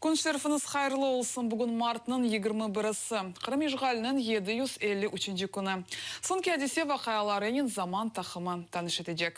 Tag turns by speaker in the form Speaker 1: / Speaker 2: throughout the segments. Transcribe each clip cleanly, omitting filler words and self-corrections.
Speaker 1: Kün şerifiñiz hayırlı olsun! Bugün martnıñ yigirmi birisi, Qırım işğaliniñ 753 künü. Soñki adise-vaqialarınen Zaman taqımı tanış etecek.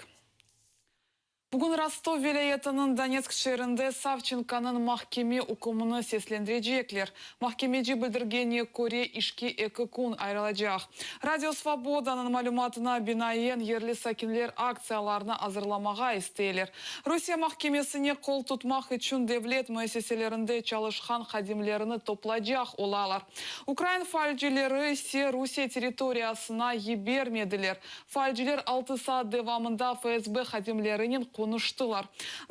Speaker 1: Bugün Rostov vilâyetiniñ Donetsk şeerinde Savçenkonıñ mahkeme ükümini seslendirecekler. Mahkemeci bildirgenine köre, işke eki kün ayırılacaq. Radio Svobodanıñ malümatına binaen, yerli sakinler aktsiyalarnı azırlamağa isteyler. Rusiye mahkemesine qol tutmaq içün devlet müessiselerinde çalışqan hadimlerini toplacaq olalar. Ukrain faalcileri ise Rusiye territoriyasına yibermediler. Faalciler altı saat devamında FSB hadimlerinen qonuştılar.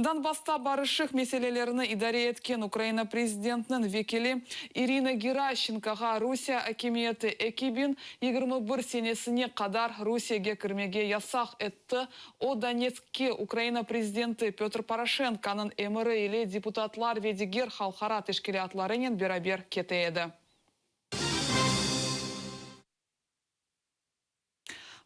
Speaker 1: Donbassta barışıq meselelerini idare etken Ukraina prezidentiniñ vekili İrina Geraşçenkoğa Rusiye akimiyeti 2021 senesine qadar Rusiyege kirmege yasaq etti, o, Donetskke Ukraina prezidenti Pötr Poroşenkonıñ emiri ile deputatlar ve diger halqara teşkilâtlarınen beraber kete edi.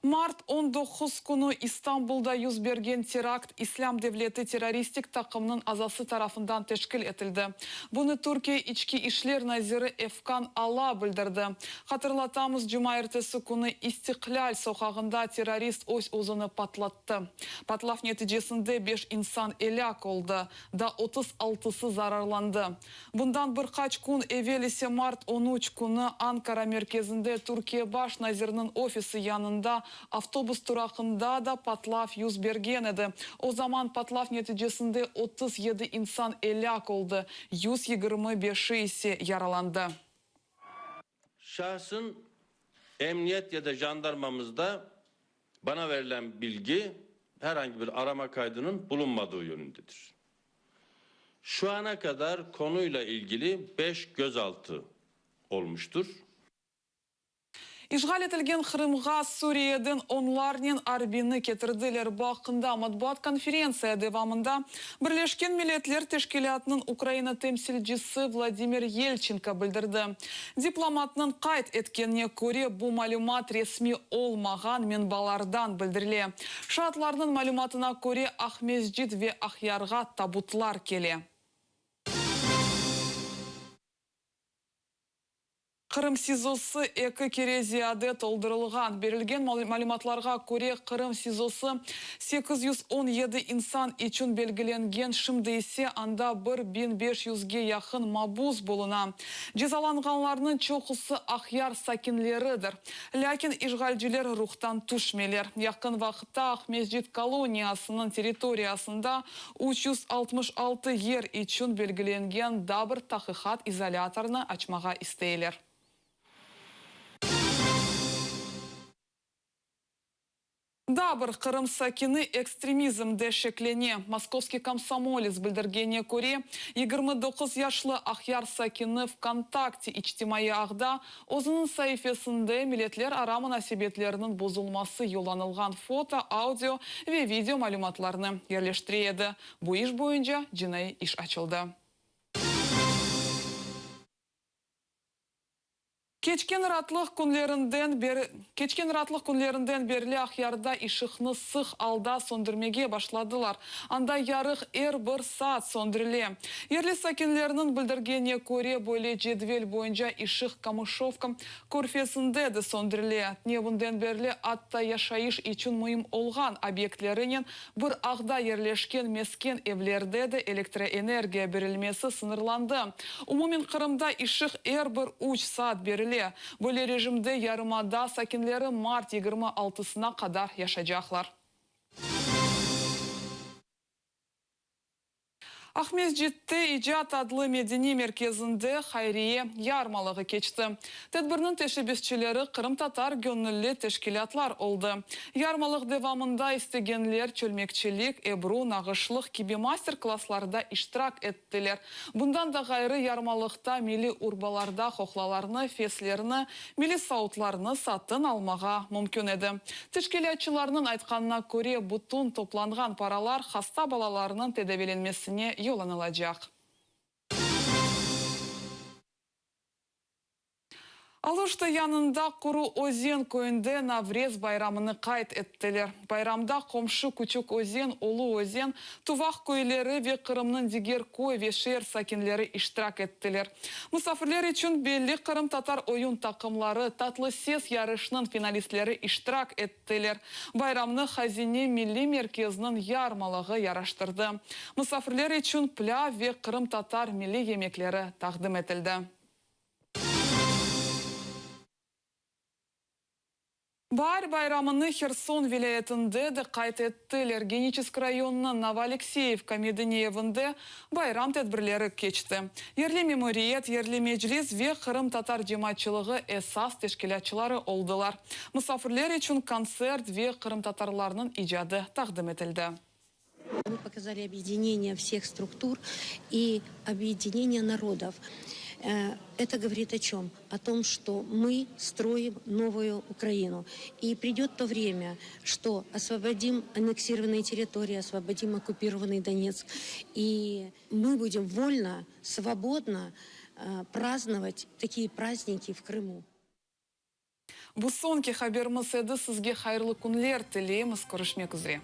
Speaker 1: Mart 19 künü İstanbulda yüz bergen terakt İslâm devleti terroristik taqımınıñ azası tarafından teşkil etildi. Bunı Türkiye İçki işler naziri Efkan Ala bildirdi. Hatırlatamız, cumaertesi künü İstiklâl soqağında terrorist öz-özüni patlattı. Patlav neticesinde beş insan elâk oldı, daa 36-sı zararlandı. Bundan bir qaç kün evel ise mart 13 künü Ankara merkezinde Türkiye baş naziriniñ ofisi yanında avtobus turaqında da patlav yüz bergen edi. O zaman patlav neticesinde 37 insan elâk oldı, 125-i ise yaralandı.
Speaker 2: Şahsın emniyet ya da jandarmamızda bana verilen bilgi herhangi bir arama kaydının bulunmadığı yönündedir. Şu ana kadar konuyla ilgili beş gözaltı olmuştur.
Speaker 1: İşğal etilgen Qırımğa Suriyeden onlarnen arbiyni ketirdiler. Bu aqqında matbuat konferentsiya devamında Birleşken Milletler Teşkilâtınıñ Ukraina temsilcisi Vladimir Yelçenko bildirdi. Diplomatnıñ qayd etkenine köre, bu malümat resmiy olmağan menbalardan bildirile. Şaatlarnıñ malümatına köre, Aqmescit ve Aqyarğa tabutlar kele. Qırım SİZOsı eki kere ziyade toldurılğan. Berilgen malümatlarğa köre, Qırım SİZOsı 817 insan içün belgilengen, şimdi ise anda 1500-ge yaqın mabus buluna. Cezalanğanlarnıñ çoqusı Aqyar sakinleridir. Lâkin işğalciler ruhtan tüşmeyler. Yaqın vaqıtta Aqmescit koloniyasınıñ territoriyasında 366 yer içün belgilengen daa bir taqiqat izolâtorını açmağa isteyler. Daa bir Qırım sakini ekstremizmde şeklene. Moskovskiy komsomolets bildirgenine köre, 29 yaşlı Aqyar sakini VKontakte içtimaiy ağda özüniñ saifesinde milletlerara munasebetlerniñ bozulması yollanılğan foto, audio ve video malümatlarnı yerleştire edi. Bu iş boyunca cinaiy iş açıldı. Keçken raatlıq künlerinden beri Keçken raatlıq künlerinden berli Aqyarda ışıqnı sıq alda söndürmege başladılar. Anda yarıq er bir saat söndürile. Yerli sakinlerniñ bildirgenine köre, böyle cedvel boyunca ışıq Kamışovka körfezinde de söndürile. Tünevinden berli atta yaşayış içün müim olğan obyektlerinen Bir ağda yerleşken mesken evlerde de elektroenergiya berilmesi sıñırlandı. Umumen Qırımda ışıq er bir üç saat berile. Böyle rejimde yarımada sakinleri mart 26-sına qadar yaşaycaqlar. Aqmescitte İcat adlı medeniy merkezinde hayriye yarmalığı keçti. Tedbirniñ teşebbüsçileri qırımtatar göñülli teşkilâtlar oldı. Yarmalıq devamında istegenler çölmekçilik, ebru, nağışlıq kibi master-klasslarda iştirak ettiler. Bundan da ğayrı, yarmalıqta milliy urbalarda qoqlalarnı, feslerni, milliy savutlarnı satın almağa mümkün edi. Teşkilâtçılarnıñ aytqanına köre, bütün toplanğan paralar hasta balalarnıñ tedaviylenmesine yollanılacaq. Aluşta yanında Quru Özen köyünde Navrez bayramını qayd ettiler. Bayramda qomşu Küçük Özen, Ulu Özen, Tuvaq köyleri ve Qırımnıñ diger köy ve şeer sakinleri iştirak ettiler. Musafirler içün belli qırımtatar oyun taqımları, Tatlı ses yarışınıñ finalistleri iştirak ettiler. Bayramnı Hazine milliy merkeziniñ yarmalığı yaraştırdı. Musafirler içün plâv ve qırımtatar milliy yemekleri taqdim etildi. Baar bayramını Herson vilâyetinde de qayd ettiler. Geniçesk rayonınıñ Novoalekseyevka medeniy evinde bayram tedbirleri keçti. Yerli memuriyet, yerli meclis ve qırımtatar cemaatçılığı esas teşkilâtçıları oldılar. Musafirler içün kontsert ve qırımtatarlarnıñ icadı taqdim etildi.
Speaker 3: Мы показали объединение всех структур и объединение народов. Э, это говорит о чем? О том, что мы строим новую Украину. И придет то время, что освободим аннексированные территории, освободим оккупированный Донецк. И мы будем вольно, свободно э, праздновать такие праздники в Крыму.
Speaker 1: Bu soñki haberimiz edi. Sizge hayırlı künler tileymiz. Körüşmek üzre.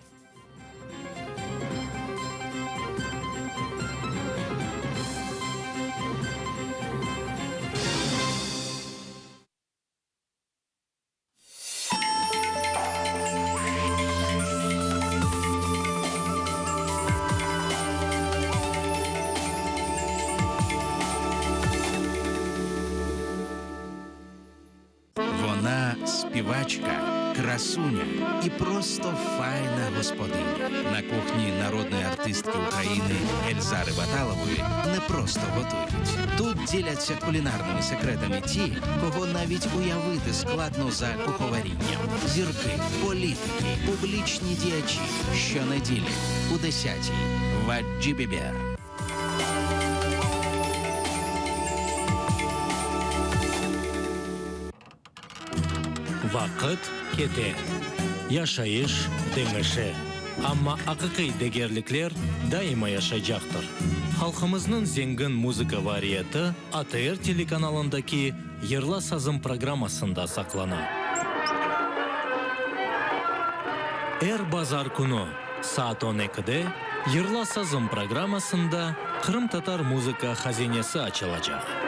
Speaker 4: Вона співачка, красуня і просто файна господиня. На кухні народної артистки України Ельзари Баталової не просто готують. Тут діляться кулінарними секретами ті, кого навіть уявити складно за куховарінням. Зірки, політики, публічні діячі. Щонеділі у 10-й. Ваджі Бібер.
Speaker 5: Vaqıt kete, yaşayış deñişe, amma aqiqiy degerlikler daima yaşaycaqtır. Halqımıznıñ zengin muzıka variyeti ATR telekanalındaki Yırla sazım programmasında saqlana. Er bazar künü saat on ekide Yırla sazım programmasında qırımtatar muzıka hazinesi açılacaq.